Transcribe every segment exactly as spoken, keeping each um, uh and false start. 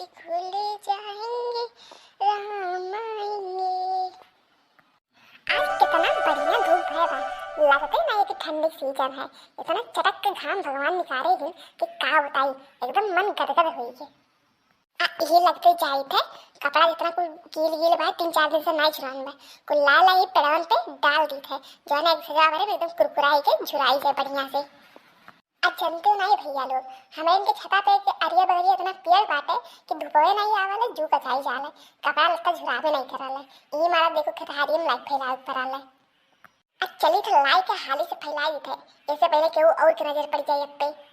खुल जाएंगे, राम आएंगे। आज कितना बढ़िया धूप है बा, लगते नहीं कि ठंडी सीजन है। इतना चटक के घाम भगवान निकारे हैं कि का बताई, एकदम मन गदगद होई है। आ, ये लगते जाई थे, कपड़ा जितना कुल गील गील बा, तीन चार दिन से नहीं छुड़ान बा, कुल ला ला ये पेड़वन पे डाल दी थे, जो है ना एक सजा भरे में एकदम कुरकुराई के झुराई जाए बढ़िया से। आ, जनते नहीं भैया लोग, हमारे इनके छता पे एक अरिया बगरिया इतना पेड़ बाटे कि धुपवे नहीं आवाले, जू कचाई जाले, कपड़ा लत्ता झुरावे नहीं कराले। ई मारा देखो खेतहारी में लाइट फैलावे पड़ाले। आ, चली थे लाई के हाली से फैलाई दी थे, ऐसे पहले केहू और के नजर पड़ जाए अब पे।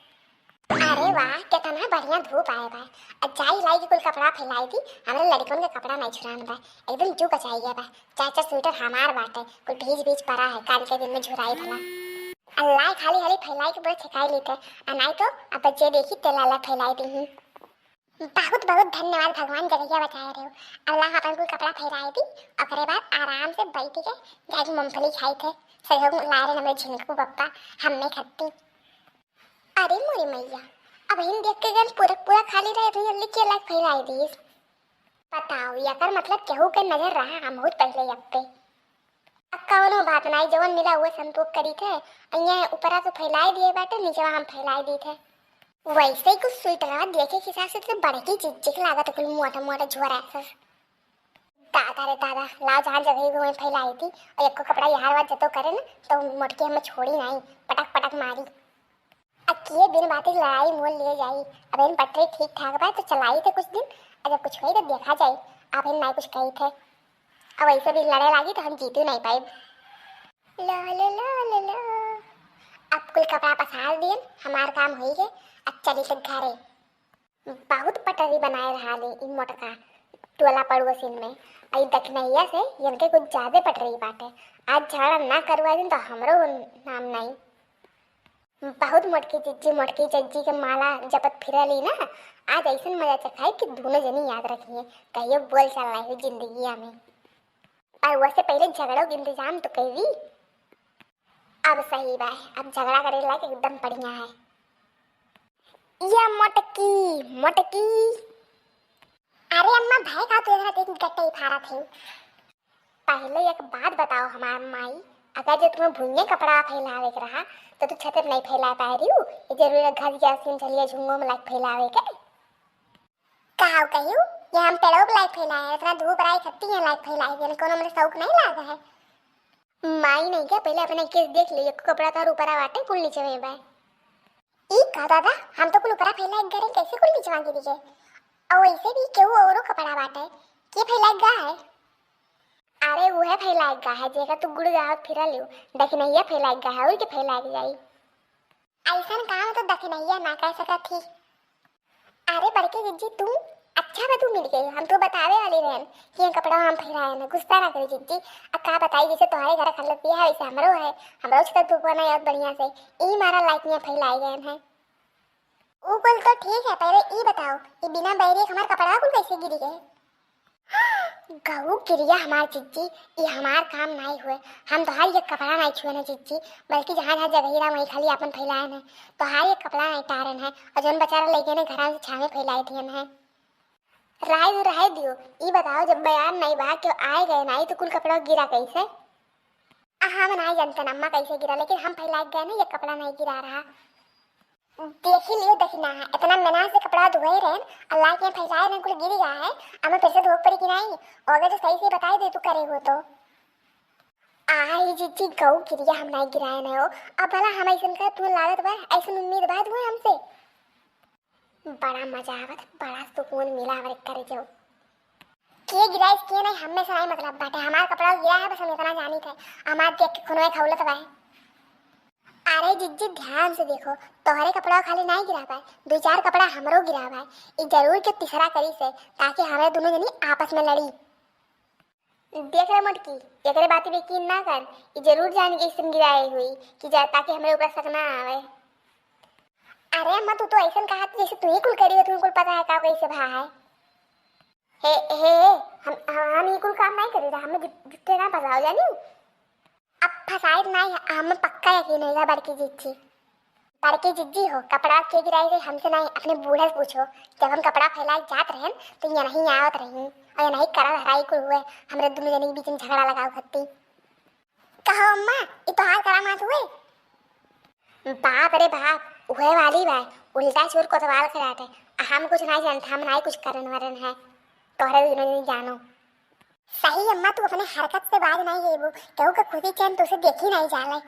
अरे वाह, कितना बढ़िया धूप आए बा। आ, जाई लाई के कुल कपड़ा फैलाई दी, हमारे लड़कन के कपड़ा नहीं छुड़ान बा, एकदम जू कचाई गया बा। चार चार स्वेटर हमार बाटे, कुल भीज भीज पड़ा है, काल के दिन में झुराई भला। अल्लाह खाली हाली फैलाई के पूरा छेकाई लेते, आ नाई तो अब जे देखी तेला ला फैलाई दी ही। बहुत बहुत धन्यवाद भगवान, जगहिया बचाए रहो। अल्लाह अपन कुल कपड़ा फैलाई दी, ओकरे बाद आराम से बैठ के जाके मूंगफली खाई थे। सजो लारे नमरे झिनकू बप्पा, हमें खत्ती। अरे मोरी मैया, अब हिन देख के गन पूरा पूरा खाली रहे तो जल्दी के लाग फैलाई दीस। बताओ, एकर मतलब केहू के नजर रहा हम बहुत पहले अब पे। अब कौनो बात नाई, जवन मिला उहे संतोष करी थे। अइया ऊपरा तो फैलाई दिए बाटे, नीचवा हम फैलाई दी थे। वैसे ही कुछ स्वेटरवा देखे के हिसाब से तो बड़की चिच्चिक लागत, कुल मोटा मोटा झोरा सा। दादा रे दादा, ला जहाँ जगह को वहीं फैलाई थी, और एको कपड़ा यार वार जतो करे ना, तो मोटकी हमें छोड़ी नहीं, पटक पटक मारी। अब किए बिन बाती लड़ाई मोल लिए जाई। अब इन पटरी ठीक ठाक बा तो चलाई थे कुछ दिन, और जब कुछ होई तो देखा जाई। अब इन नाई कुछ कही थे, अब ऐसे भी लड़े लागी तो हम जीतू नहीं पाई। ला ला ला ला ला। अब कुल कपड़ा पसार दियन, हमार काम होई गए। अब चली थे घरे। बहुत पटरी बनाए रहा ले ई मोटका टोला पड़ोसिन में। आई दखनैया से इनके कुछ ज्यादा पटरी बाटे। आज झाड़ा ना करवा दिन तो हमरो नाम नहीं। बहुत मोटकी जिज्जी, मोटकी जिज्जी के माला जपत फिरली ना, आज ऐसन मजा चखाई कि दोनों जनी याद रखिए, कहियो बोल चाल नहीं हुई जिंदगिया में। और वैसे पहले झगड़ों के इंतजाम तो करी। अब सही बा, अब झगड़ा करे लायक एकदम बढ़िया है। या मोटकी, मोटकी। अरे अम्मा, भाई का तू इतना तेज गट्टे ही फारत है? पहले एक बात बताओ हमार माई, अगर जो तुम्हें भुइये कपड़ा फैलावे के रहा, तो तू छत पे नहीं फैला पा रही हूँ। ये जरूरी है घर के आसीन झलिया झुंगो में लाइक फैलावे के? कहा कहियो, ये हम पेड़ों के लाइक फैलाए हैं, इतना धूप राई खत्ती है लाइक फैलाए, यानी कोनो मेरे शौक नहीं लागा है। माई नहीं क्या, पहले अपने केस देख ले, एक कपड़ा का ऊपरा बाटे, कुल नीचे में बा। ई का दादा, हम तो कुल ऊपरा फैलाए घरे, कैसे कुल नीचे गिरी गए? और वैसे भी केहू औरो कपड़ा बाटे, के फैलाए गा है? अरे उहे फैलाए गा है, जेका तू गुड़ गावत फिरा लियो, दखिनैया फैलाए गा है, और के फैलाए जाई? ऐसन काम तो दखिनैया ना कर सकत ही। अरे बड़के जिज्जी, तू अच्छा बा, तू मिल गई, हम तो बतावे वाली रहन कि ये कपड़ा हम फैलाए ना, गुस्सा ना करे जिज्जी। अब का बताई, जैसे तुम्हारे घर खलत भी है वैसे हमरो है, हमरो छत धूप ना याद बढ़िया से, ई मारा लाइक में फैलाए गए हैं। ऊ कुल तो ठीक है, पहले ई बताओ, ई बिना बैरी के हमार कपड़ा कुल कैसे गिरी गए? गऊ किरिया हमार जिज्जी, ई हमार काम नाई हुए। हम तोहार ये कपड़ा नाई छुए ना जिज्जी, बल्कि जहाँ जहाँ जगह रहा वहीं खाली आपन फैलाए हैं। तोहार ये कपड़ा नाई टारन है, और जौन बचारा लइके ने घरा से छावे फैलाए दियन है। राय दो, राय दियो, ई बताओ, जब बयान नाई बा, क्यों आए गए नाई, तो कुल कपड़ा गिरा कैसे? आ, हम नाई जानते ना अम्मा कैसे गिरा, लेकिन हम फैलाए गए ना, ये कपड़ा नाई गिरा रहा। देखी लियो, देखी ना, इतना मेहनत से कपड़ा धोए रहन, अल्लाह के फैलाए रहन, कुल गिर गया है, अब मैं फिर से धोप पड़ी कि नहीं? और अगर तो सही से बताई दे तू करे हो तो। आई जिज्जी, गऊ किरिया हम नहीं गिराए नहीं हो। अब भला हम ऐसन का तू लागत बा, ऐसन उम्मीद बा तू हमसे? बड़ा मजा आवत, बड़ा सुकून मिला हमारे करे जो। के गिराइस के नहीं, हमें से नहीं मतलब बाटे, हमार कपड़ा गिरा है, बस हम इतना जानी थे, हमार देख के खुनवे खौलत बा। अरे जिज्जी, ध्यान से देखो, तोहरे कपड़ा खाली नहीं गिरा बा, दो चार कपड़ा हमरो गिरा बा। ई जरूर के तीसरा करी से, ताकि हमें दोनों जनी आपस में लड़ी। देख रे मोटकी, एकरे बात पे यकीन ना कर, ई जरूर जान के ऐसन गिराए हुई कि जा, ताकि हमरे ऊपर शक ना आवे। अरे अम्मा, तू तो ऐसन कहा जैसे तू ही कुल करी हो, तुम कुल पता है का कैसे भा है। हे, हे, हे, हम, हम, हम ई कुल काम नहीं करी रहा, हमें झु-, झूठे ना फंसाओ जानी। अब फंसाइत नहीं है, हमें पक्का यकीन है बड़की जिज्जी। बड़की जिज्जी हो, कपड़ा के गिराई रही हमसे नहीं, अपने बूढ़ा से पूछो। जब हम कपड़ा फैलाए जात रहन तो ये नहीं आवत रही और ये नहीं करल हराई कुल हुए, हमरे दुनों जने के बीच में झगड़ा लगाओ खत्ती। कहो अम्मा, ई तोहार करामात हुए? बाप रे बाप, उहे वाली बा, उल्टा चोर कोतवाल कराटे। हम कुछ नहीं जानत, हम नहीं कुछ करन वरन है, तोहरे दुनों जने जानो। सही अम्मा, तू अपने हरकत से बाज नहीं अइबू, केहू के खुशी चैन तोसे देखी नहीं जाले।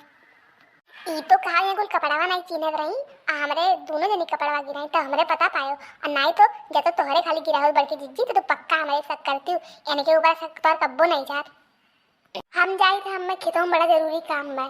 ई तो कहा ये कुल कपड़वा नहीं चीन्हत रही, आ हमरे दुनों जनी कपड़वा गिराई तो हमरे पता पायो, और नहीं तो जब तो तोहरे खाली गिरावल बड़की जिज्जी तो, तो पक्का हमरे शक करती हूँ, इनके ऊपर शक तोर कब्बो नहीं जात। हम जाई थे, हमें खेतों में बड़ा जरूरी काम बा।